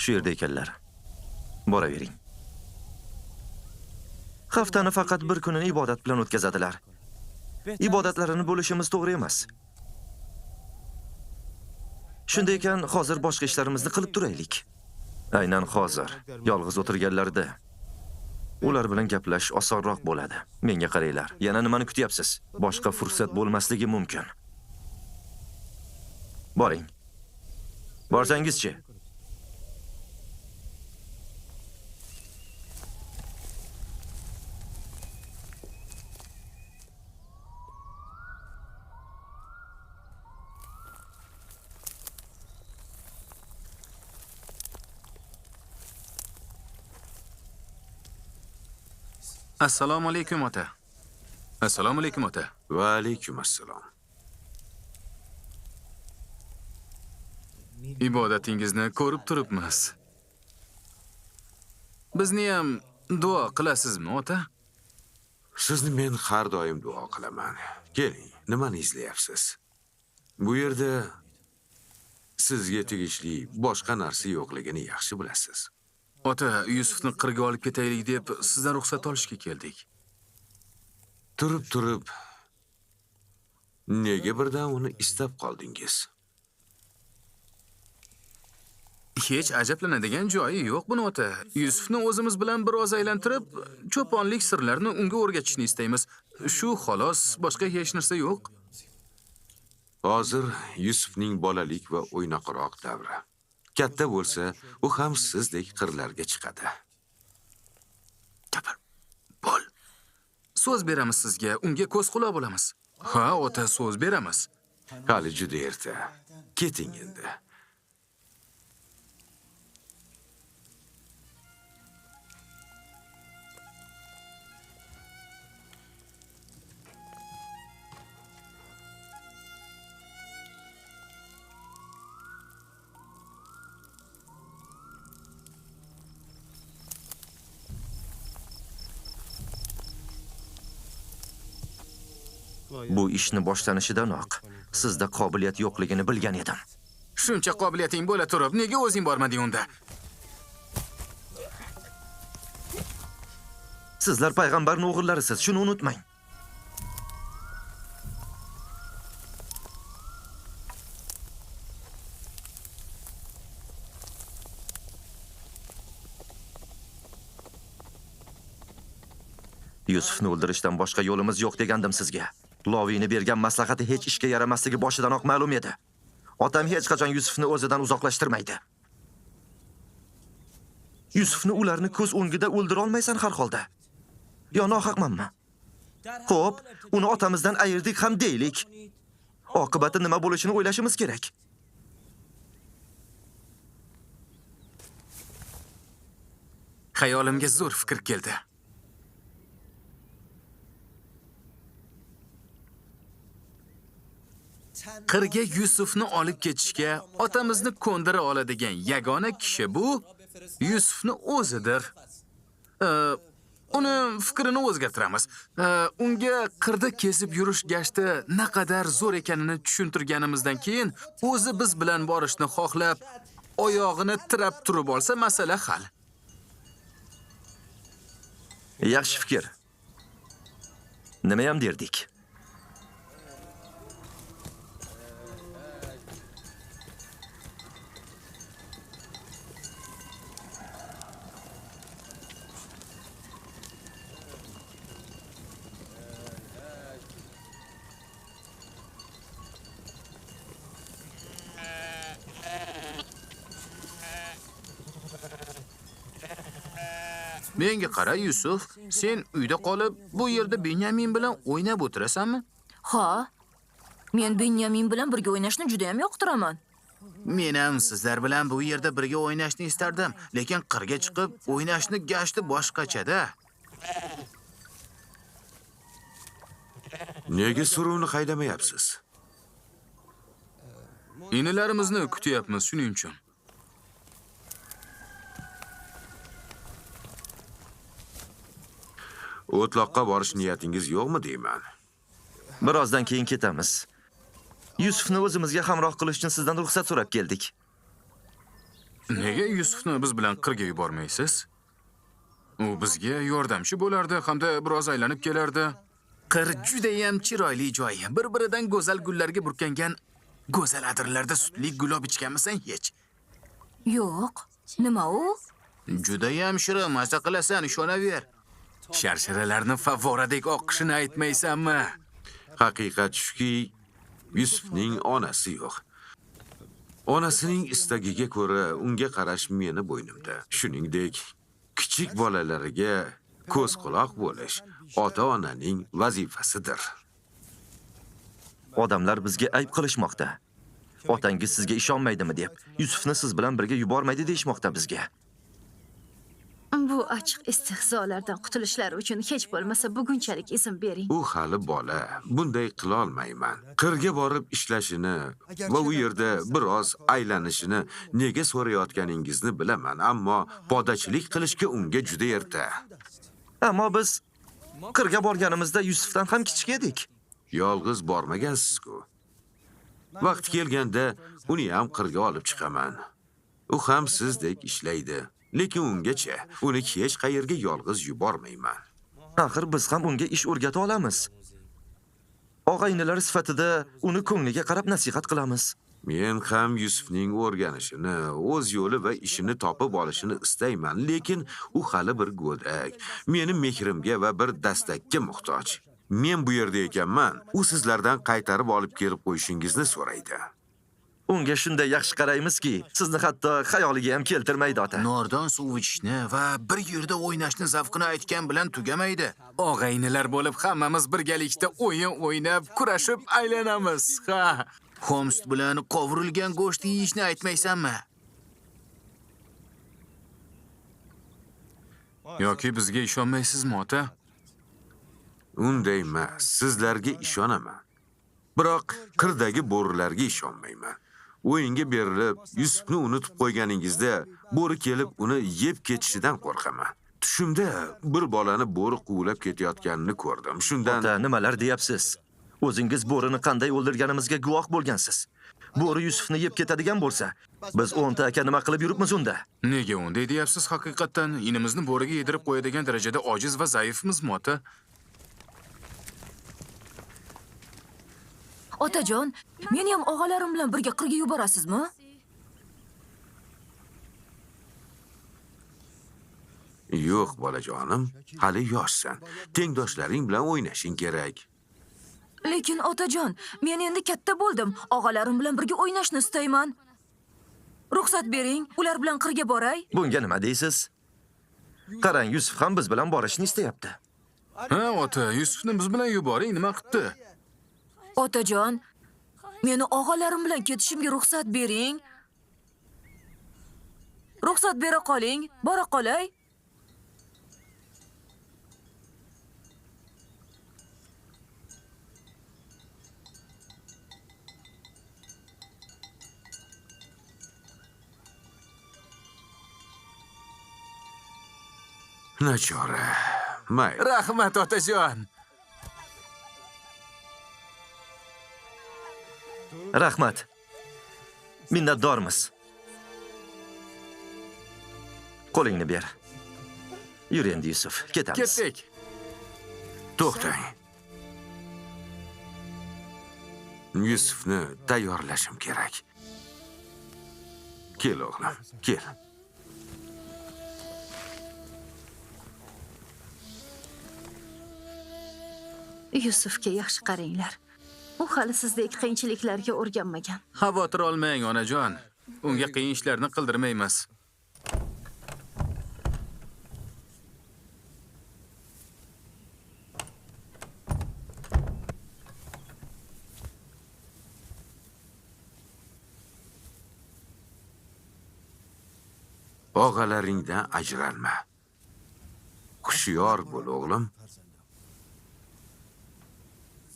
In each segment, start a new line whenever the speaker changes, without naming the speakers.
Shu yerda ekanlar. Boravering. Haftani faqat bir kunini ibodat bilan o'tkazadilar. Ibodatlarini bo'lishimiz to'g'ri emas. Shunday ekan, hozir boshqa ishlarimizni qilib turaylik. Aynan hozir, yolg'iz o'tirganlarida ular bilan gaplash osonroq bo'ladi. Menga qaranglar, yana nimani kutyapsiz? Boshqa fursat bo'lmasligi mumkin. Boring. Borsangizchi?
Assalomu alaykum ota. Assalomu alaykum ota.
Va alaykum assalom.
Ibodatingizni ko'rib turibmiz. Bizni ham duo qilasizmi ota?
Sizni men har doim duo qilaman. Keling, nimani izlayapsiz? Bu yerda sizga tegishli boshqa narsa yo'qligini yaxshi bilasiz.
Ota, Yusufni qirga olib ketaylik deb sizdan ruxsat olishga keldik.
Turib-turib nega birdan uni istab qoldingiz?
Hech ajablanadigan joyi yo'q buni ota. Yusufni o'zimiz bilan biroz aylantirib, cho'ponlik sirlarini unga o'rgatishni istaymiz. Shu xolos, boshqa hech narsa yo'q.
Hozir Yusufning bolalik va o'ynoqroq davri. Katta bo'lsa, u ham sizdek qirlarga chiqadi.
Gapir. Bo'l. So'z beramiz sizga, unga ko'z quloq bo'lamiz. Ha, ota, so'z beramiz.
Hali juda erta. Keting endi.
Bu ishni boshlanishidanoq sizda qobiliyat yo'qligini bilgan edim.
Shuncha qobiliyating bo'la turib, nega o'zing bormading unda?
Sizlar payg'ambarning o'g'illarisiz, shuni unutmang. Yusufni o'ldirishdan boshqa yo'limiz yo'q degandim sizga. Loviyni bergan maslahati hech ishga yaramasligi boshidanoq ma'lum edi. Otam hech qachon Yusufni o'zidan uzoqlashtirmaydi. Yusufni ularni ko'z o'ngida o'ldira olmaysan har holda. Yo nohaqmanmi? Xo'p, uni otamizdan ayirdik ham deylik. Oqibati nima bo'lishini o'ylashimiz kerak.
Xayolimga zo'r fikr keldi. Qirga Yusufni olib ketishga otamizni ko'ndira oladigan yagona kishi bu Yusufni o'zidir. Uni fikrini o'zgartiramiz. Unga qirda kesib yurish gashti naqadar zo'r ekanini tushuntirganimizdan keyin o'zi biz bilan borishni xohlab, oyog'ini tirab turib olsa, masala hal.
Yaxshi fikr. Nima ham derdik?
Menga qara Yusuf, sen uyda qolib, bu yerda Benyamin bilan o'ynab o'tirasanmi?
Ha. Men Benyamin bilan birga o'ynashni juda ham yoqtiraman.
Men ham sizlar bilan bu yerda birga o'ynashni istardim, lekin qirga chiqib o'ynashni gashti boshqachada.
Nega suruvni haydamayapsiz?
Inilarimizni kutyapmiz, shuning uchun.
O'tloqqa borish niyatingiz yo'qmi deyman.
Birozdan keyin ketamiz. Yusufni o'zimizga hamroh qilish uchun sizdan ruxsat so'rab keldik.
Nega Yusufni biz bilan qirga yubormaysiz? U bizga yordamchi bo'lardi hamda biroz aylanib kelardi. Qir juda ham chiroyli joy. Bir-biridan go'zal gullarga burkangan go'zal adirlarda sutli gulob ichganmisan hech?
Yo'q. Nima u?
Juda ham shirin, maza qilasan, ishonaver. Sharsharalarni favvoradek oqishini aytmaysanmi?
Haqiqat shuki, Yusufning onasi yo'q. Onasining istagiga ko'ra unga qarash meni bo'ynimda. Shuningdek, kichik bolalariga ko'z quloq bo'lish ota-onaning vazifasidir.
Odamlar bizga ayb qilishmoqda. Otangiz sizga ishonmaydimi deb, Yusufni siz bilan birga yubormaydi deyishmoqda bizga.
Bu achchiq istehzolardan qutulishlari uchun hech bo'lmasa bugunchalik izn bering.
U hali bola, bunday qila olmayman. Qirga borib ishlashini va u yerda biroz aylanishini nega so'rayotganingizni bilaman, ammo podachilik qilishga unga juda erta.
Ammo biz qirga borganimizda Yusufdan ham kichik edik.
Yolg'iz bormagansiz-ku. Vaqt kelganda uni ham qirga olib chiqaman. U ham sizdek ishlaydi. Lekin ungacha uni hech qayerga yolg'iz yubormayman.
Axir biz ham unga ish o'rgata olamiz. Og'aynilar sifatida uni ko'ngliga qarab nasihat qilamiz.
Men ham Yusufning o'rganishini, o'z yo'li va ishini topib olishini istayman, lekin u hali bir go'dak. Meni mehrimga va bir dastakka muhtoj. Men bu yerda ekanman, u sizlardan qaytarib olib kelib qo'yishingizni so'raydi.
Unga shunday yaxshi qaraymizki, sizni hatto xayoliga ham keltirmaydi ota.
Nordan suv ichishni va bir yerda o'ynashni zavqini aytgan bilan tugamaydi. Og'aynilar bo'lib hammamiz birgalikda o'yin o'ynab, kurashib aylanamiz. Ha. Xomst bilan qovurilgan go'sht yeyishni aytmaysanmi? Yoki bizga ishonmaysizmi, ota?
Unday emas, sizlarga ishonaman. Biroq qirdagi bo'rilarga ishonmayman. O'yinga berilib, Yusufni unutib qo'yganingizda bo'ri kelib uni yeb ketishidan qo'rqaman. Tushimda bir bolani bo'ri quvlab ketayotganini ko'rdim. Shundan
Ota, nimalar deyapsiz? O'zingiz bo'rini qanday o'ldirganimizga guvoh bo'lgansiz. Bo'ri Yusufni yeb ketadigan bo'lsa, biz 10 ta aka nima qilib yuribmiz unda?
Nega unday deyapsiz haqiqatdan? Inimizni bo'riga yedirib qo'yadigan darajada ojiz va zaifmizmi, ota?
Otajon, meni ham og'alarim bilan birga qirga yuborasizmi?
Yo'q, bolajonim, hali yoshsan. Tengdoshlaring bilan o'ynashing kerak.
Lekin otajon, men endi katta bo'ldim. Og'alarim bilan birga o'ynashni istayman. Ruxsat bering, ular bilan qirga boray.
Bunga nima deysiz? Qarang, Yusuf ham biz bilan borishni istayapti.
Ha, ota, Yusufni biz bilan yuboring, nima qilibdi?
Otajon, meni og'alarim bilan ketishimga ruxsat bering. Ruxsat bera qoling, bora qolay.
Nachora. Mayli.
Rahmat, otajon.
Rahmat. Minnatdormiz. Qo'lingni ber. Yur endi Yusuf, ketamiz.
Ketdik.
To'xtang. Yusufni tayyorlashim kerak. Kel o'g'lim, kel.
Yusufga yaxshi qaranglar. U hali sizdek qiyinchiliklarga o'rganmagan.
Xavotir olmang, onajon. Unga qiyin ishlarni qildirmaymiz.
Og'alaringdan ajralma. Hushyor bo'l, o'g'lim.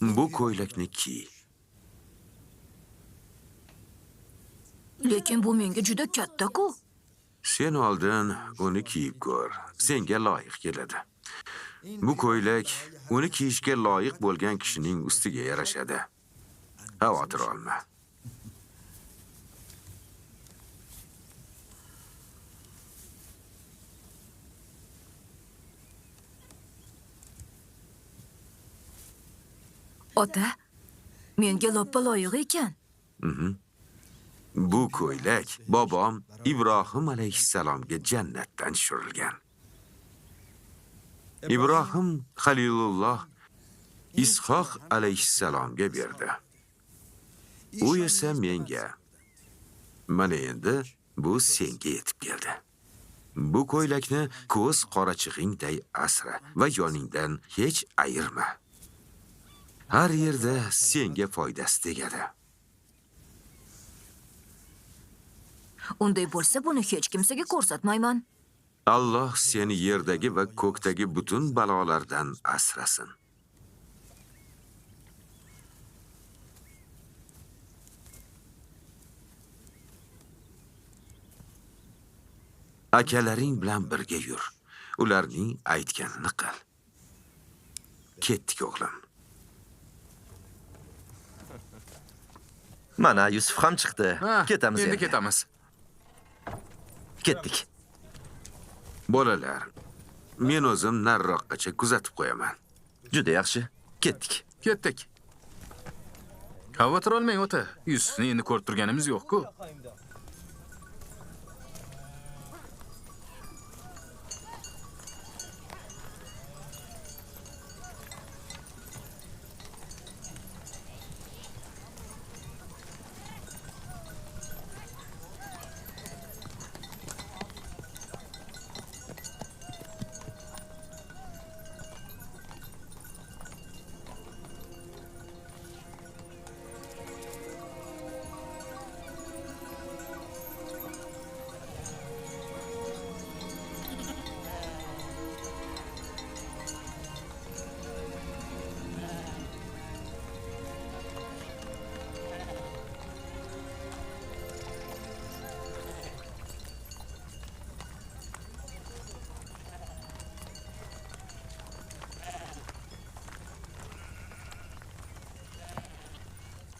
Bu ko'ylakni kiy.
Lekin bu menga juda katta-ku.
Sen oldin uni kiyib ko'r. Senga loyiq keladi. Bu ko'ylak uni kiyishga loyiq bo'lgan kishining ustiga yarashadi. Xavotir olma.
Ota, menga loppa loyiq ekan.
Bu ko'ylak bobom Ibrohim alayhissalomga jannatdan tushirilgan. Ibrohim Xalilulloh Ishoq alayhissalomga berdi. U esa menga. Mana endi bu senga yetib keldi. Bu ko'ylakni ko'z qorachig'ingday asra va yoningdan hech ayirma. Har yerda senga foydasi tegadi.
Unday bo'lsa buni hech kimsaga ko'rsatmayman.
Alloh seni yerdagi va ko'kdagi butun balolardan asrasin. Akalaring bilan birga yur. Ularning aytganini qil. Ketdik o'g'lim.
Mana Yusuf ham chiqdi. Ketamiz
endi. Ketamiz.
Ketdik.
Bolalar, men o'zim nariroqqacha kuzatib qo'yaman.
Juda yaxshi. Ketdik.
Ketdik. Xavotir olmang ota. Yusufni endi ko'rib turganimiz yo'q-ku.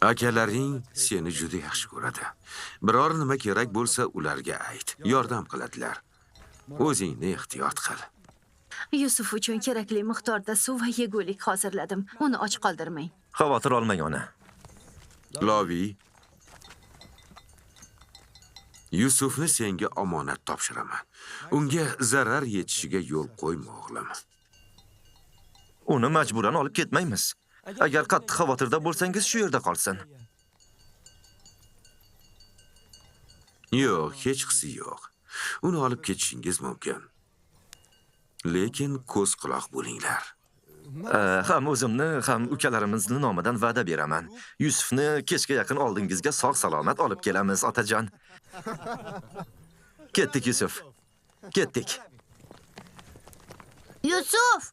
Akalaring seni juda yaxshi ko'radi. Biror nima kerak bo'lsa ularga ayt, yordam qiladilar. O'zingni ehtiyot qil.
Yusuf uchun kerakli miqdorda suv va yegulik hozirladim. Uni och qoldirmang.
Xavotir olmang ona.
Lovi, Yusufni senga omonat topshiraman. Unga zarar yetishiga yo'l qo'yma o'g'lim.
Uni majburan olib ketmaymiz. Agar qattiq xavotirda bo'lsangiz shu yerda qolsin.
Yo'q, hechqisi yo'q. Uni olib ketishingiz mumkin. Lekin ko'z quloq bo'linglar.
Ham o'zimni, ham ukalarimizni nomidan va'da beraman. Yusufni kechga yaqin oldingizga sog' salomat olib kelamiz, otajon. Ketdik Yusuf. Ketdik.
Yusuf!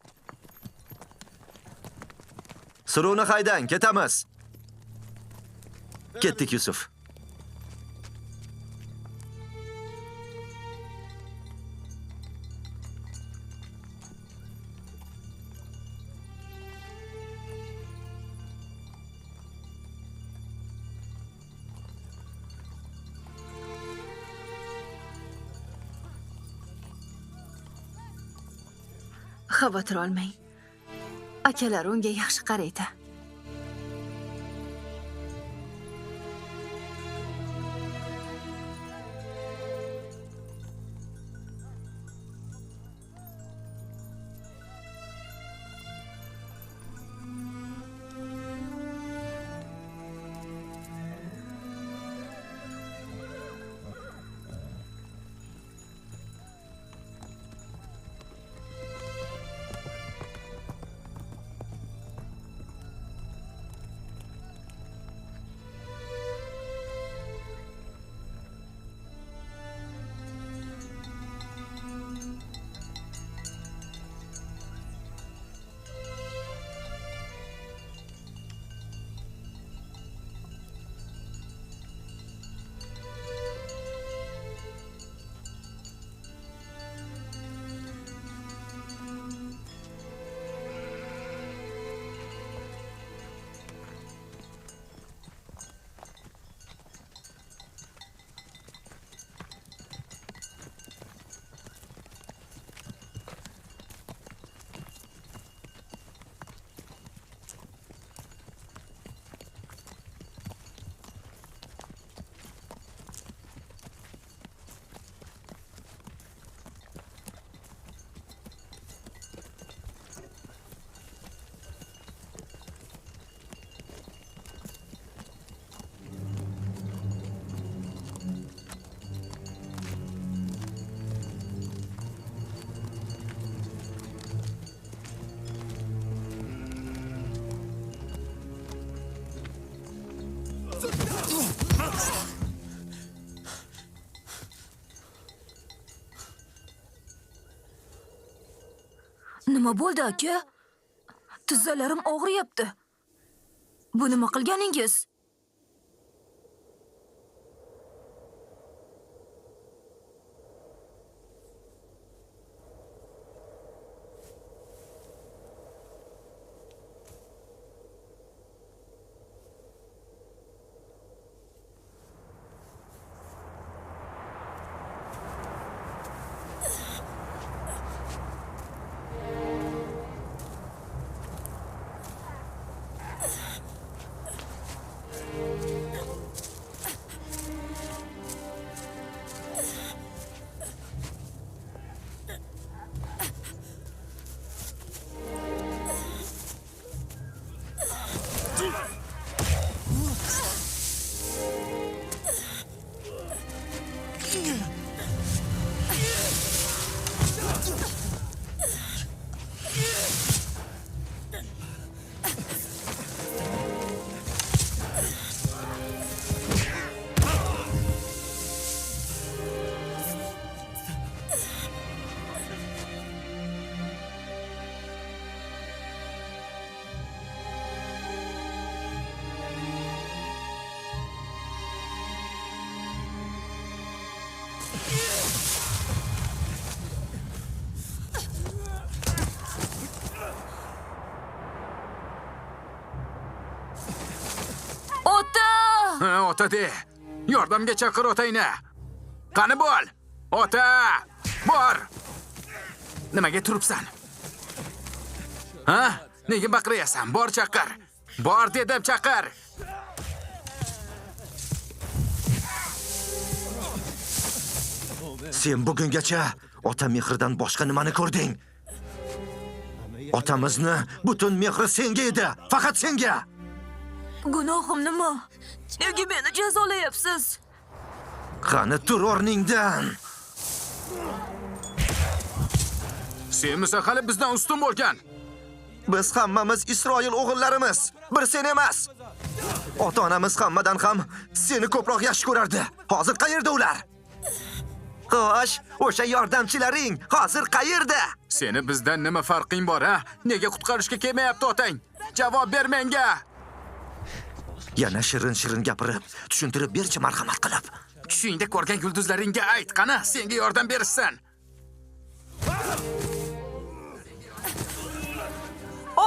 Suruvni haydang, ketamiz. Ketdik Yusuf.
Xavotir olmang. Akalar unga yaxshi qaraydi.
Nima bo'ldi, aka? Tizzalarim og'riyapti. Bu nima qilganingiz? Ota!
Ota de. Yordamga chaqir otangni. Qani bo'l. Ota! Bor! Nimaga turibsan? Ha? Nega baqiryapsan? Bor chaqir. Bor dedim, chaqir.
Sen bugungacha ota mehridan boshqa nimani ko'rding? Otamizni butun mehri senga edi, faqat senga.
Gunohim nima? Nega meni jazolayapsiz?
Qani tur o'rningdan.
Senmisan hali bizdan ustun bo'lgan.
Biz hammamiz Isroil o'g'illarimiz. Bir sen emas. Ota-onamiz hammadan ham seni ko'proq yaxshi ko'rardi. Hozir qayerda ular? Xo'sh, o'sha yordamchilaring hozir qayerda?
Seni bizdan nima farqing bor, ha? Nega qutqarishga kelmayapti otang? Javob ber menga.
Yana shirin-shirin gapirib, tushuntirib berchi marhamat qilib.
Tushingda ko'rgan yulduzlaringga ayt, qani, senga yordam berishsin.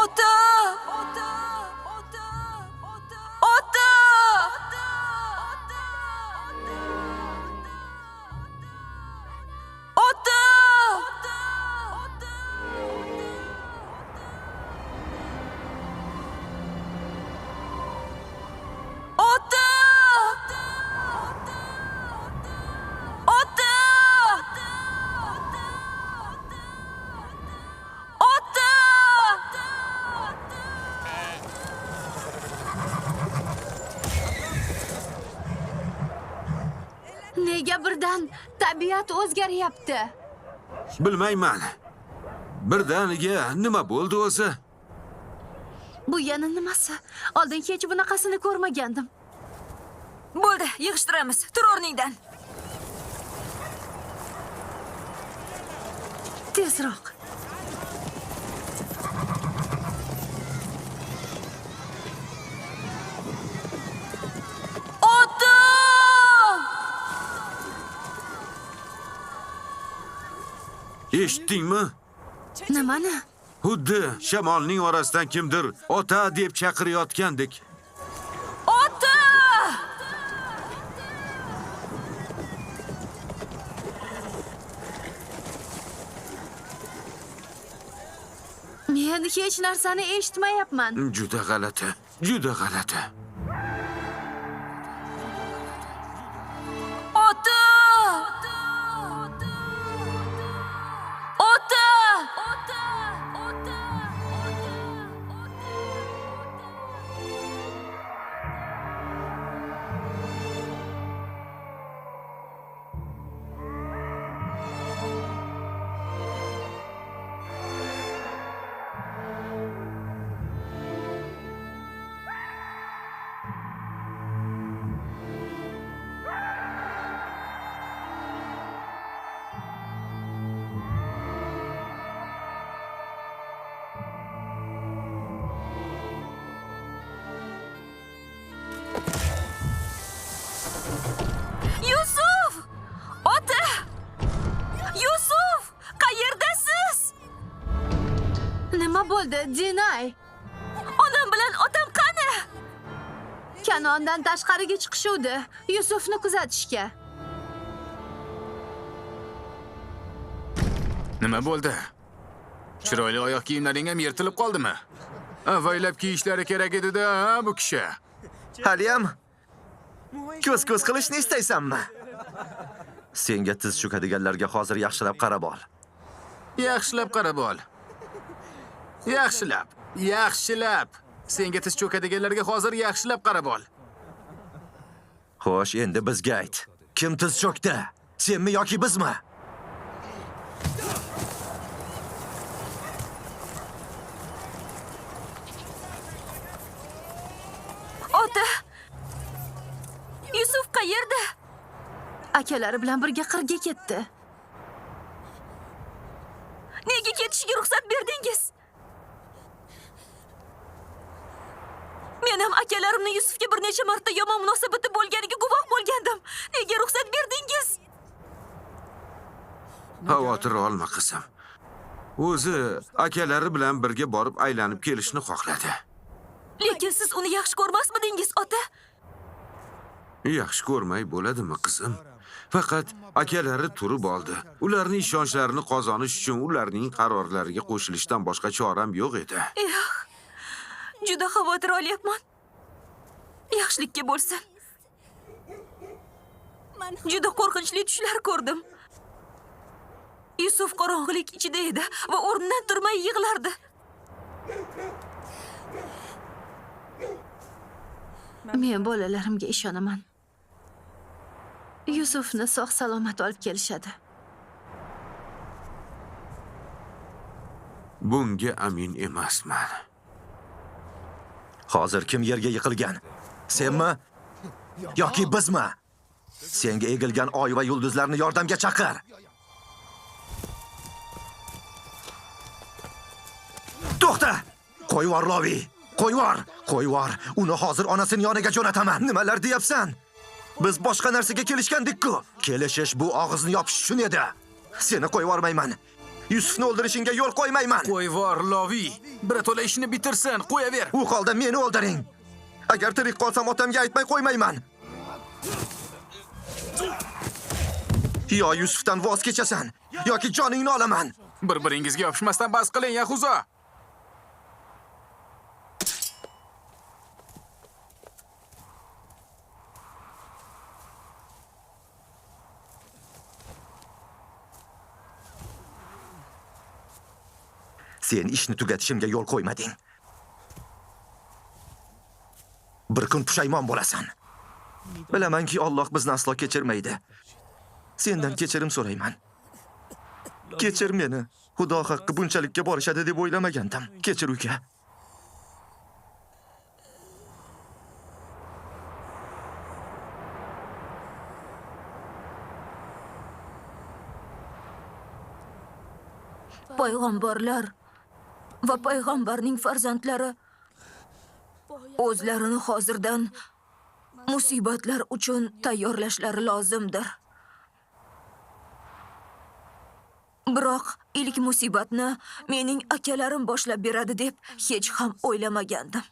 Ota! Ota! Ota! Ota! Ota! Ota! Ota! Ota!
Nega birdan tabiat o'zgaryapti?
Bilmayman. Birdaniga nima bo'ldi o'zi?
Bu yana nimasi? Oldin hech bunaqasini ko'rmagandim.
Bo'ldi, yig'ishtiramiz. Tur o'rningdan.
Tezroq.
Ota!
Eshitdingmi?
Nimani?
Xuddi shamolning orasidan kimdir ota deb chaqirayotgandek.
Ota!
Men hech narsani eshitmayapman.
Juda g'alati, juda g'alati.
Ota! Ota!
Dinay.
Onam bilan otam qani?
Kanondan tashqariga chiqishuvdi, Yusufni kuzatishga.
Nima bo'ldi? Chiroyli oyoq kiyimlaring ham yirtilib qoldimi? Avaylab kiyishlari kerak edi-da, bu kishi.
Haliyam ko'z-ko'z qilishni istaysanmi? Senga tiz cho'kadiganlarga hozir yaxshilab qarab ol.
Yaxshilab qarab ol. Yaxshilab, yaxshilab. Senga tiz cho'kadiganlarga hozir yaxshilab qarab ol.
Xo'sh, endi bizga ayt. Kim tiz cho'kdi? Senmi yoki bizmi?
Ota! Yusuf qayerda?
Akalari bilan birga qirga ketdi.
Nega ketishiga ruxsat berdingiz? Men ham akalarimni Yusufga bir necha marta yomon munosabatda bo'lganiga guvoh bo'lgandim. Nega ruxsat berdingiz?
Xavotir olma qizim. O'zi akalari bilan birga borib aylanib kelishni xohladi.
Lekin siz uni yaxshi ko'rmasmidingiz, ota?
Yaxshi ko'rmay bo'ladimi, qizim? Faqat akalari turib oldi. Ularning ishonchlarini qozonish uchun ularning qarorlariga qo'shilishdan boshqa choram yo'q edi.
Yo'q. Juda xavotir olyapman. Yaxshilikka bo'lsin. Juda qo'rqinchli tushlar ko'rdim. Yusuf qorong'ilik ichida edi va o'rnidan turmay yig'lardi.
Men bolalarimga ishonaman. Yusufni sog' salomat olib kelishadi.
Bunga amin emasman.
Hozir kim yerga yiqilgan? Senmi yoki bizmi? Senga egilgan oy va yulduzlarni yordamga chaqir. To'xta! Qo'yvor Lovi! Qo'yvor! Qo'yvor! Uni hozir onasining yoniga jo'nataman. Nimalar deyapsan? Biz boshqa narsaga kelishgandik-ku. Kelishish bu og'izni yopish uchun edi. Seni qo'yvormayman. Yusufni o'ldirishingga yo'l qo'ymayman.
Qo'yvor Lovi. Birato'la ishini bitirsin, qo'yaver.
U holda meni o'ldiring. Agar tirik qolsam otamga aytmay qo'ymayman. Yo Yusufdan voz kechasan, yoki joningni olaman.
Bir-biringizga yopishmasdan bas qiling, Yahuzo.
Sen ishni tugatishimga yo'l qo'ymading. Bir kun pushaymon bo'lasan. Bilamanki, Alloh bizni aslo kechirmaydi. Sendan kechirim so'rayman. Kechir meni. Xudo haqqi bunchalikka borishadi deb o'ylamagandim. Kechir uka.
Payg'ambarlar va payg'ambarning farzandlari o'zlarini hozirdan musibatlar uchun tayyorlashlari lozimdir. Biroq ilk musibatni mening akalarim boshlab beradi deb hech ham o'ylamagandim.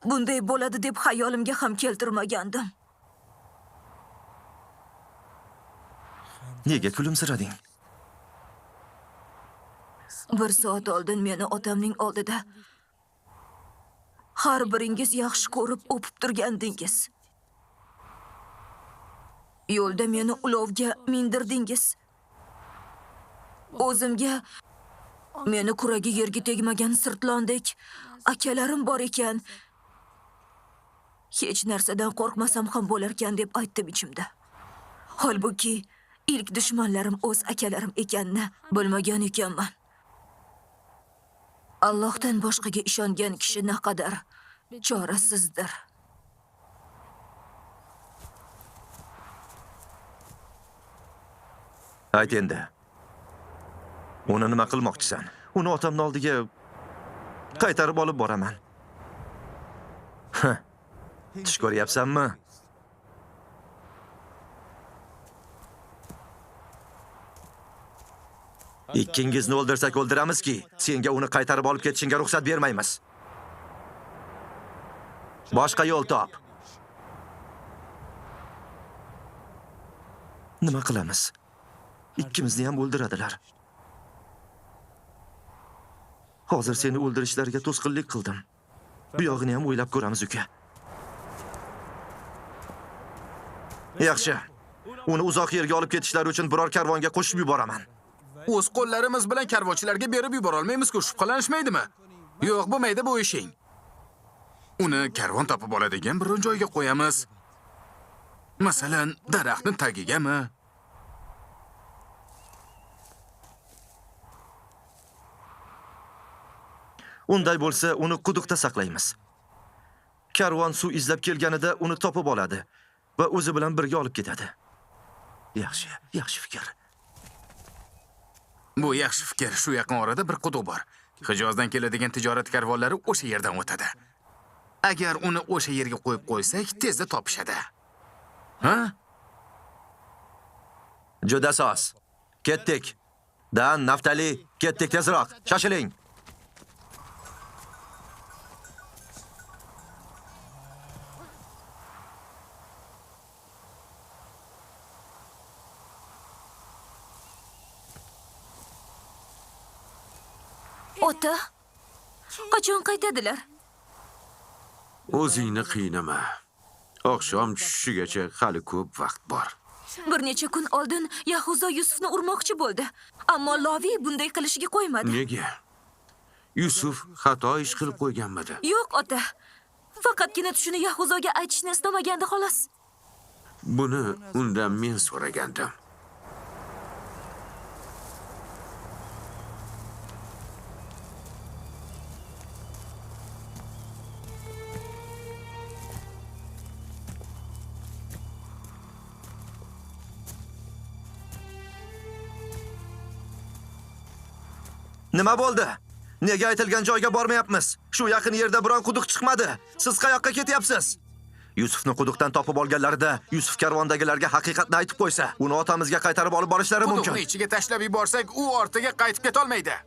Bunday bo'ladi deb xayolimga ham keltirmagandim.
Nega kulimsirading?
Bir soat oldin meni otamning oldida har biringiz yaxshi ko'rib o'pib turgandingiz. Yo'lda meni ulovga mindirdingiz. O'zimga meni kuragi yerga tegmagan sirtlondek akalarim bor ekan. Hech narsadan qo'rqmasam ham bo'larkan deb aytdim ichimda. Holbuki ilk dushmanlarim o'z akalarim ekanini bilmagan ekanman. Allohdan boshqaga ishongan kishi naqadar chorasizdir.
Ayt endi. Uni nima qilmoqchisan? Uni otamning oldiga qaytarib olib boraman. Tush ko'ryapsanmi? Ikkingizni o'ldirsak o'ldiramizki, senga uni qaytarib olib ketishingga ruxsat bermaymiz. Boshqa yo'l top. Nima qilamiz? Ikkimizni ham o'ldiradilar. Hozir seni o'ldirishlariga to'sqinlik qildim. Bu yog'ini ham o'ylab ko'ramiz, uka. Yaxshi. Uni uzoq yerga olib ketishlari uchun biror karvonga qo'shib yuboraman.
O'z qo'llarimiz bilan karvonchilarga berib yubora olmaymiz-ku, shubhalanishmaydimi? Yo'q, bo'lmaydi bu ishing. Uni karvon topib oladigan biror joyga qo'yamiz. Masalan, daraxtning tagigami?
Unday bo'lsa, uni quduqda saqlaymiz. Karvon suv izlab kelganida uni topib oladi va o'zi bilan birga olib ketadi. Yaxshi, yaxshi fikr.
Bu yaxshi fikr. Shu yaqin orada bir quduq bor. Hijozdan keladigan tijorat karvonlari o'sha yerdan o'tadi. Agar uni o'sha yerga qo'yib qo'ysak, tezda topishadi. Ha?
Juda soz. Ketdik. Dan, Naftali, ketdik tezroq. Shoshiling.
Ota, qachon qaytadilar?
O'zingni qiynama. Oqshom tushishigacha hali ko'p vaqt bor.
Bir necha kun oldin Yahuzo Yusufni urmoqchi bo'ldi, ammo Loviy bunday qilishiga qo'ymadi.
Nega? Yusuf xato ish qilib qo'yganmidi?
Yo'q, ota. Faqatgina tushini Yahuzoga aytishni istamagandi xolos.
Buni undan men so'ragandim.
Nima bo'ldi? Nega aytilgan joyga bormayapmiz? Shu yaqin yerda biron quduq chiqmadi. Siz qayoqqa ketyapsiz? Yusufni quduqdan topib olganlarida Yusuf karvondagilarga haqiqatni aytib qo'ysa, uni otamizga qaytarib olib borishlari mumkin.
Quduqni ichiga tashlab yuborsak, u ortiga qaytib keta olmaydi.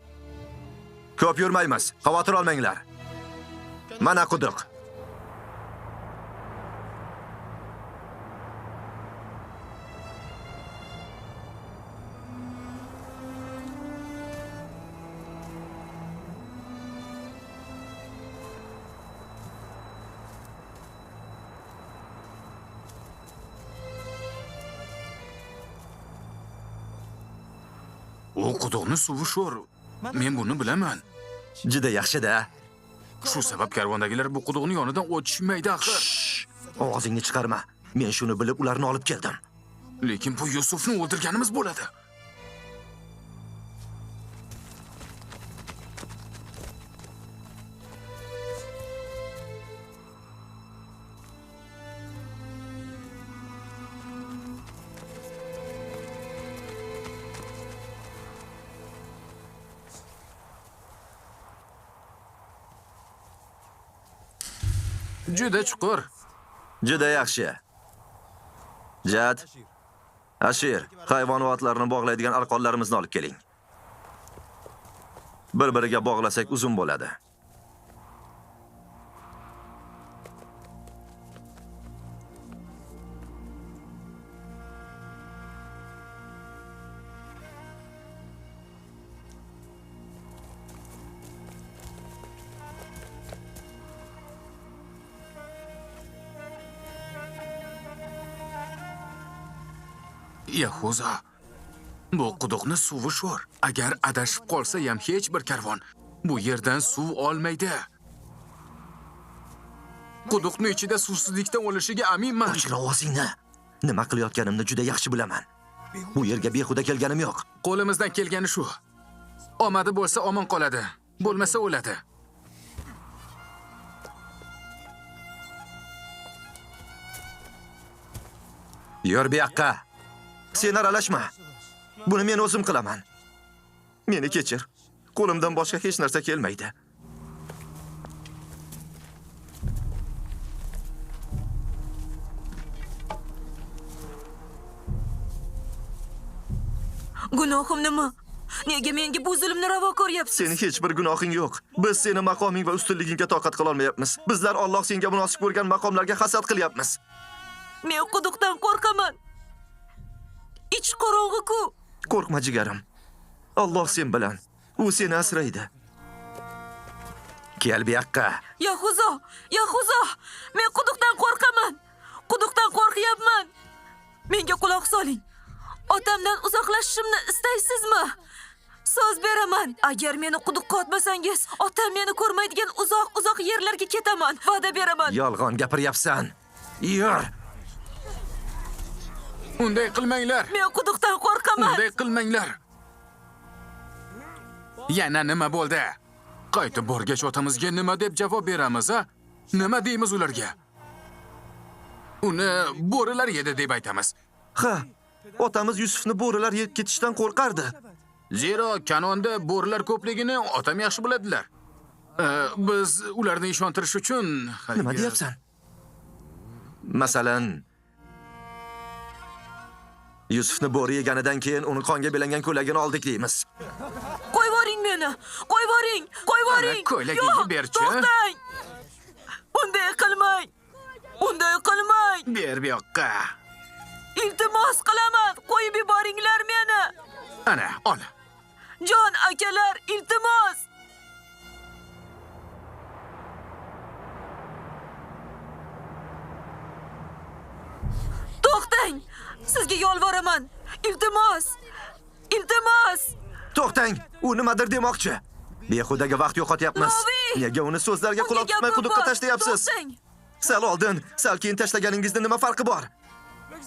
Ko'p yurmaymiz. Xavotir olmanglar. Mana quduq.
U quduqni suvi sho'r. Men buni bilaman.
Juda yaxshi-da.
Shu sabab karvondagilar bu quduqning yonidan o'tishmaydi axir.
Og'zingni chiqarma. Men shuni bilib ularni olib keldim.
Lekin bu Yusufni o'ldirganimiz bo'ladi. Juda chuqur.
Juda yaxshi. Jad, Ashir, hayvonotlarni bog'laydigan arqonlarimizni olib keling. Bir-biriga bog'lasak uzun bo'ladi.
Yahuza, bu quduqni suvi sho'r. Agar adashib qolsa ham hech bir karvon bu yerdan suv olmaydi. Quduqning ichida suvsizlikdan o'lishiga aminman.
O'chir ovozingni. Nima qilayotganimni juda yaxshi bilaman. Bu yerga behuda kelganim yo'q.
Qo'limizdan kelgani shu. Omadi bo'lsa omon qoladi, bo'lmasa o'ladi.
Yur bu yoqqa. Sen aralashma. Buni men o'zim qilaman. Meni kechir. Qo'limdan boshqa hech narsa kelmaydi.
Gunohim nima? Nega menga bu zulmni ravo ko'ryapsiz?
Seni hech bir gunohing yo'q. Biz seni maqoming va ustunligingga toqat qila olmayapmiz. Bizlar Alloh senga munosib ko'rgan maqomlarga hasad qilyapmiz.
Men quduqdan qo'rqaman. Ich qorong'i-ku.
Qo'rqma jigarim. Alloh sen bilan. U seni asraydi. Kel bu yoqqa.
Yahuzo, Yahuzo, men quduqdan qo'rqaman. Quduqdan qo'rqyapman. Menga quloq soling. Otamdan uzoqlashishimni istaysizmi? So'z beraman. Agar meni quduqqa otmasangiz, otam meni ko'rmaydigan uzoq-uzoq yerlarga ketaman. Va'da beraman.
Yolg'on gapiryapsan. Yur.
Unday qilmanglar.
Men quduqdan qo'rqaman.
Unday qilmanglar. Yana nima bo'ldi? Qaytib borgach otamizga nima deb javob beramiz, a? Nima deymiz ularga? Uni bo'rilar yedi deb aytamiz.
Ha, otamiz Yusufni bo'rilar yeb ketishdan qo'rqardi.
Zero Kanonda bo'rilar ko'pligini otam yaxshi biladilar. Biz ularni ishontirish uchun
nima deyapsan? Masalan, Yusufni bo'ri yeganidan keyin uni qonga belangan ko'ylagini oldik deymiz.
Qo'yvoring meni. Qo'yvoring, qo'yvoring.
Ko'ylagingni berchi.
To'xtang. Unday qilmang. Unday qilmang.
Ber bu yoqqa.
Iltimos qilaman, qo'yib yuboringlar meni.
Ana, ol.
Jon akalar, iltimos. To'xtang. Sizga yolvoraman. Iltimos. Iltimos.
To'xtang. U nimadir demoqchi. Behudaga vaqt yo'qotyapmiz. Nega uni so'zlarga quloq tutmay quduqqa tashlayapsiz? Sal oldin, sal keyin tashlaganingizda nima farqi bor?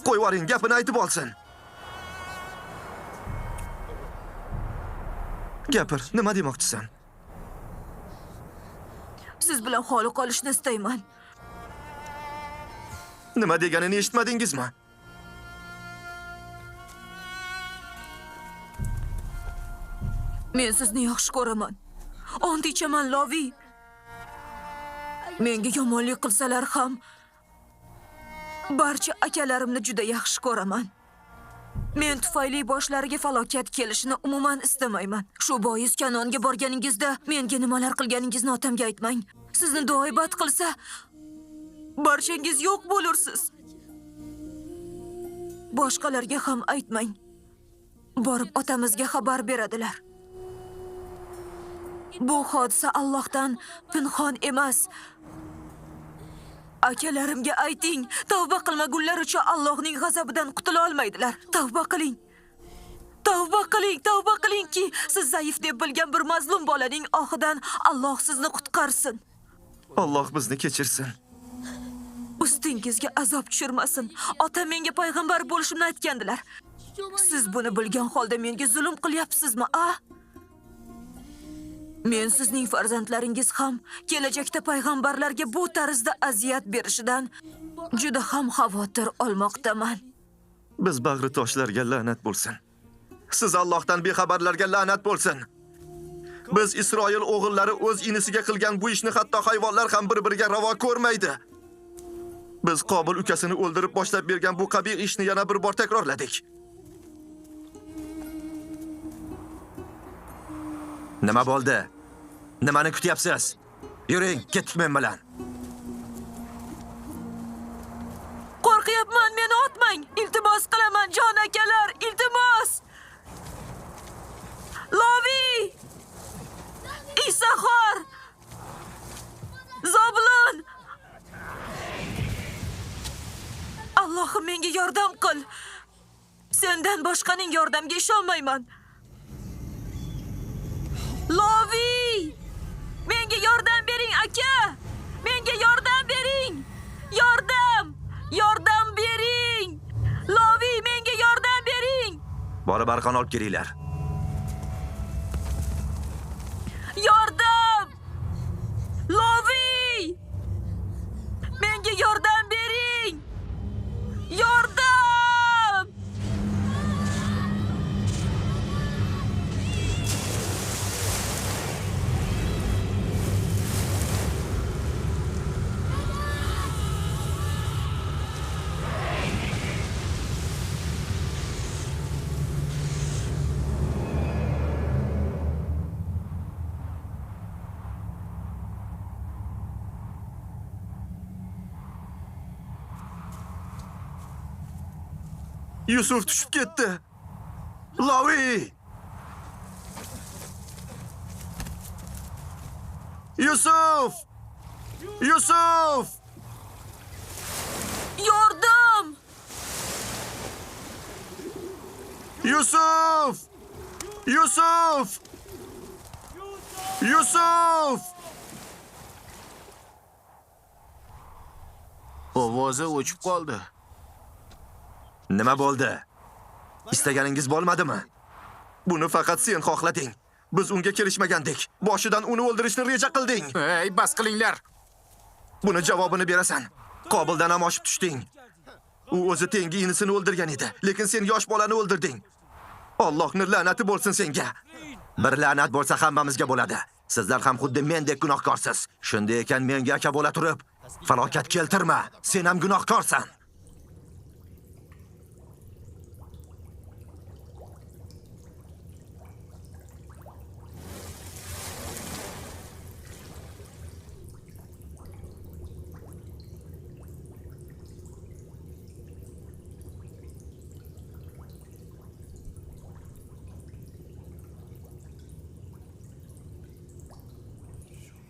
Qo'yib yuboring, gapini aytib olsin. Gapir, nima demoqchisan?
Siz bilan xoli qolishni istayman.
Nima deganini eshitmadingizmi?
Men sizni yaxshi ko'raman. Ont ichaman, Lovi. Menga yomonlik qilsalar ham barcha akalarimni juda yaxshi ko'raman. Men tufayli boshlariga falokat kelishini umuman istamayman. Shu bois Kanonga borganingizda menga nimalar qilganingizni otamga aytmang. Sizni duoibat qilsa, barchangiz yo'q bo'lursiz. Boshqalarga ham aytmang. Borib otamizga xabar beradilar. Bu hodisa Allohdan pinhon emas. Akalarimga ayting, tavba qilmagunlar uchun Allohning g'azabidan qutula olmaydilar. Tavba qiling. Tavba qiling, tavba qilingki, siz zaif deb bilgan bir mazlum bolaning ohidan Alloh sizni qutqarsin.
Alloh bizni kechirsin.
Ustingizga azob tushirmasin. Otam menga payg'ambar bo'lishimni aytgandilar. Siz buni bilgan holda menga zulm qilyapsizmi, a? Men sizning farzandlaringiz ham kelajakda payg'ambarlarga bu tarzda aziyat berishidan juda ham xavotir olmoqdaman.
Biz bag'ri toshlarga la'nat bo'lsin. Siz Allohdan bexabarlarga la'nat bo'lsin. Biz Isroil o'g'illari o'z inisiga qilgan bu ishni hatto hayvonlar ham bir-biriga ravo ko'rmaydi. Biz Qobil ukasini o'ldirib boshlab bergan bu qabih ishni yana bir bor takrorladik. Nima bo'ldi? Nimani kutyapsiz? Yuring, ketdik men bilan.
Qo'rqyapman, meni otmang. Iltimos qilaman, jon akalar, iltimos. Lovi! Isahor! Zoblon! Allohim menga yordam qil. Sendan boshqaning yordamga ishonmayman. Lovi! Menga yordam bering, aka! Menga yordam bering! Yordam! Yordam bering! Lovi, menga yordam bering!
Borib arqon olib kelinglar.
Yordam! Lovi! Menga yordam bering! Yordam!
Yusuf tushib ketdi. Lavi! Yusuf! Yusuf!
Yordam!
Yusuf! Yusuf! Yusuf!
Ovozi o'chib qoldi.
Nima bo'ldi? Istaganingiz bo'lmadimi? Buni faqat sen xohlading. Biz unga kelishmagandik. Boshidan uni o'ldirishni reja qilding.
Ey, bas qilinglar.
Buni javobini berasan. Qobildan ham oshib tushding. U o'zi tengi inisini o'ldirgan edi, lekin sen yosh bolani o'ldirding. Allohning la'nati bo'lsin senga. Bir la'nat bo'lsa hammamizga bo'ladi. Sizlar ham xuddi mendek gunohkorsiz. Shunday ekan menga aka bo'la turib, falokat keltirma. Sen ham gunohkorsan.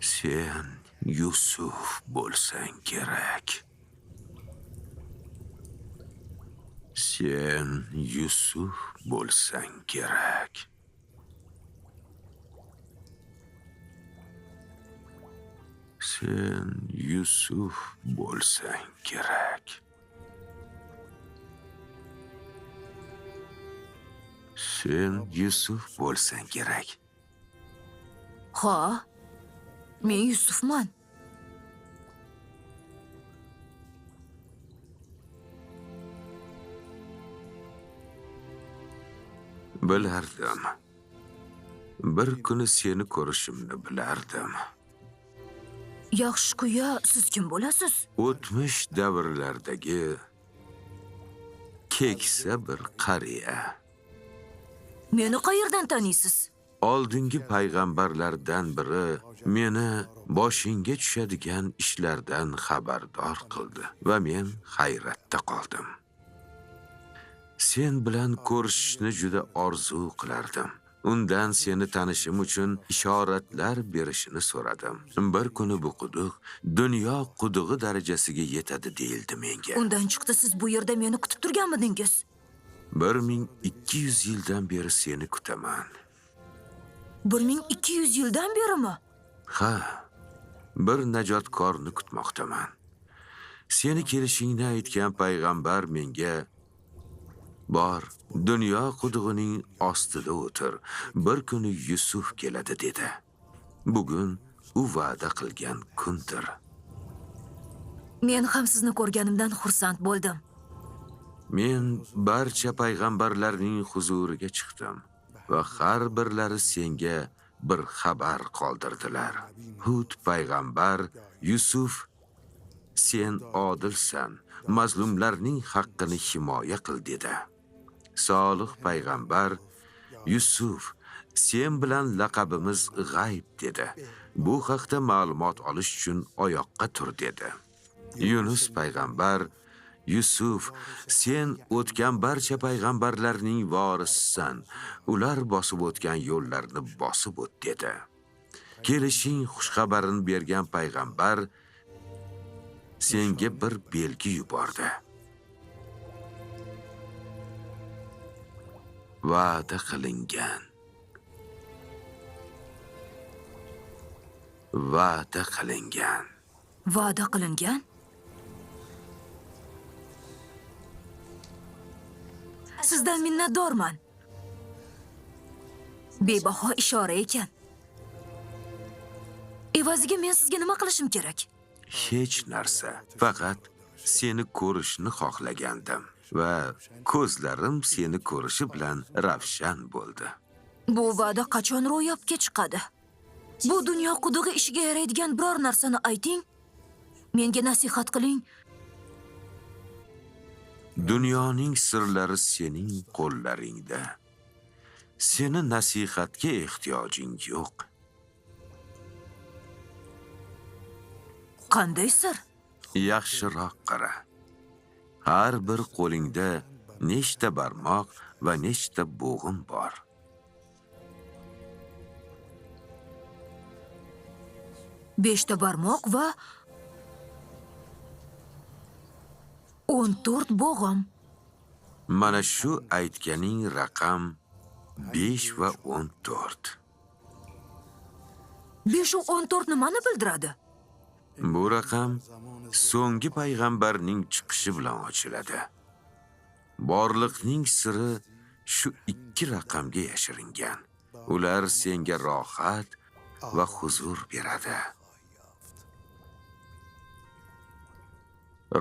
Sen Yusuf bo'lsang kerak. Sen Yusuf bo'lsang kerak. Sen Yusuf bo'lsang kerak. Sen Yusuf bo'lsang kerak.
Ha? Men Yusufman.
Bilardim. Bir kuni seni ko'rishimni bilardim.
Yaxshi-ku-ya, siz kim bo'lasiz?
O'tmish davrlardagi keksa bir qariya.
Meni qayerdan taniysiz?
Oldingi payg'ambarlardan biri meni boshingga tushadigan ishlardan xabardor qildi va men hayratda qoldim. Sen bilan ko'rishishni juda orzu qilardim. Undan seni tanishim uchun ishoratlar berishini so'radim. Bir kuni bu quduq dunyo qudug'i darajasiga yetadi deyildi menga.
Undan chiqdi siz bu yerda meni kutib turganmidingiz?
1200 yildan beri seni kutaman.
1200 yildan berimi?
Ha, bir najotkorni kutmoqdaman. Seni kelishingni aytgan payg'ambar menga: "Bor, dunyo qudug'ining ostida o'tir. Bir kuni Yusuf keladi" dedi. Bugun u va'da qilgan kundir.
Men ham sizni ko'rganimdan xursand bo'ldim.
Men barcha payg'ambarlarning huzuriga chiqdim va har birlari senga bir xabar qoldirdilar. Hud payg'ambar: "Yusuf, sen odilsan, mazlumlarning haqqini himoya qil" dedi. Solih payg'ambar: "Yusuf, sen bilan laqabimiz g'ayb" dedi. Bu haqda ma'lumot olish uchun oyoqqa tur dedi. Yunus payg'ambar: "Yusuf, sen o'tgan barcha payg'ambarlarning vorisisan. Ular bosib o'tgan yo'llarni bosib o't" dedi. Kelishing xushxabarini bergan payg'ambar senga bir belgi yubordi. Va'da qilingan. Va'da qilingan.
Va'da qilingan? Sizdan minnatdorman. Bebaho ishora ekan. Evaziga men sizga nima qilishim kerak?
Hech narsa. Faqat seni ko'rishni xohlagandim va ko'zlarim seni ko'rishi bilan ravshan bo'ldi.
Bu va'da qachon ro'yobga chiqadi? Bu dunyo qudug'i ishiga yaraydigan biror narsani ayting. Menga nasihat qiling.
Dunyoning sirlari sening qo'llaringda. Seni nasihatga ehtiyojing yo'q.
Qanday sir?
Yaxshiroq qara. Har bir qo'lingda Nechta barmoq va nechta bo'g'im bor?
5 ta barmoq va 14 bo'g'im.
Mana shu aytganing raqam 5 va 14.
5 va 14 nimani bildiradi?
Bu raqam so'nggi payg'ambarning chiqishi bilan ochiladi. Borliqning siri shu 2 raqamga yashiringan. Ular senga rohat va huzur beradi.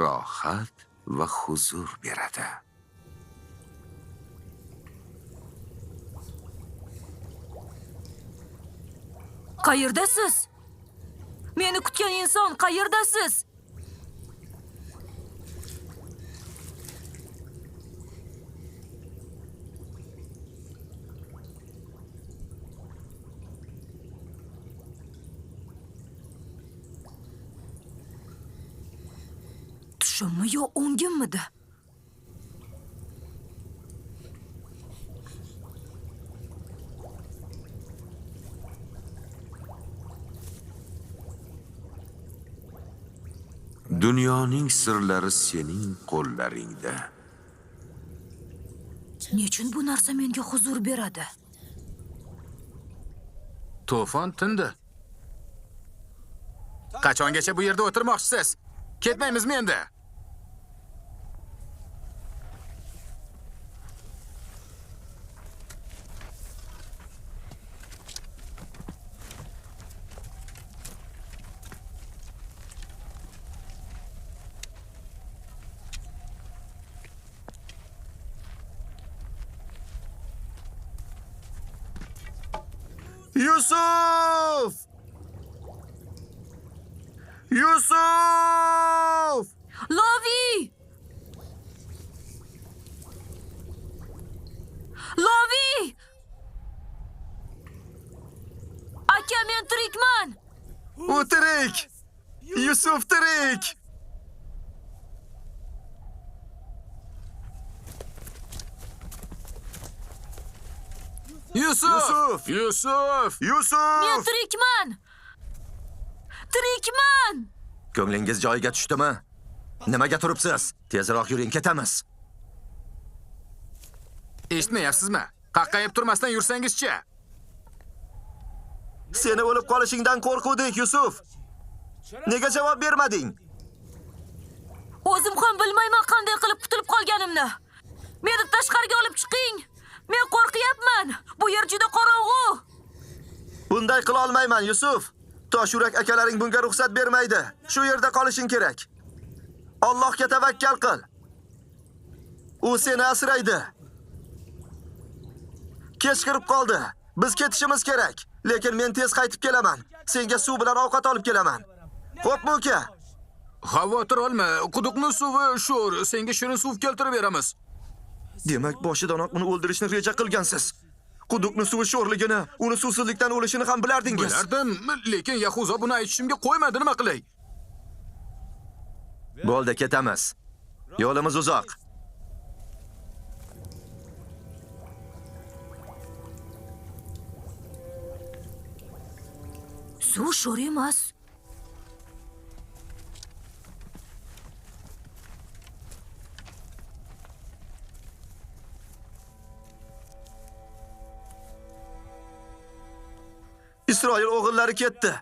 Rohat va huzur beradi.
Qayerdasiz? Meni kutgan inson, qayerdasiz? Tushimmi yo o'ngimmidi?
Dunyoning sirlari sening qo'llaringda.
Nechun bu narsa menga huzur beradi?
To'fon tindi. Qachongacha bu yerda o'tirmoqchisiz? Ketmaymizmi endi?
Yusuf! Yusuf!
Lovi! Lovi! Aka, men tirikman!
U tirik! Yusuf tirik!
Yusuf! Yusuf!
Yusuf!
Men tirikman! Tirikman!
Ko'nglingiz joyiga tushdimi? Nimaga turibsiz? Tezroq yuring, ketamiz.
Eshitmayapsizmi? Qaqqayib turmasdan yursangizchi.
Seni o'lib qolishingdan qo'rquvdik, Yusuf. Nega javob bermading?
O'zim ham bilmayman qanday qilib qutulib qolganimni. Meni tashqariga olib chiqing. Men qo'rqyapman. Bu yer juda qorong'u.
Bunday qila olmayman, Yusuf. Toshyurak akalaring bunga ruxsat bermaydi. Shu yerda qolishing kerak. Allohga tavakkal qil. U seni asraydi. Kechikib qoldi. Biz ketishimiz kerak. Lekin men tez qaytib kelaman. Senga suv bilan ovqat olib kelaman. Xo'pmi, uka?
Xavotir olma. Quduqning suvi sho'r. Senga shirin suv keltirib beramiz.
Demak, boshidanoq uni o'ldirishni reja qilgansiz. Quduqning suvi sho'rligini, uni suvsizlikdan o'lishini ham bilardingiz.
Bilardim, lekin Yahuzo buni aytishimga qo'ymadi, nima qilay?
Bo'ldi, ketamiz. Yo'limiz uzoq.
Suv sho'r emas.
Isroil o'g'illari ketdi.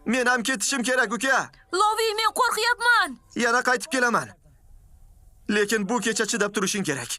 Men ham ketishim kerak, uka.
Lovi, men qo'rqyapman.
Yana qaytib kelaman. Lekin bu kecha chidab turishing kerak.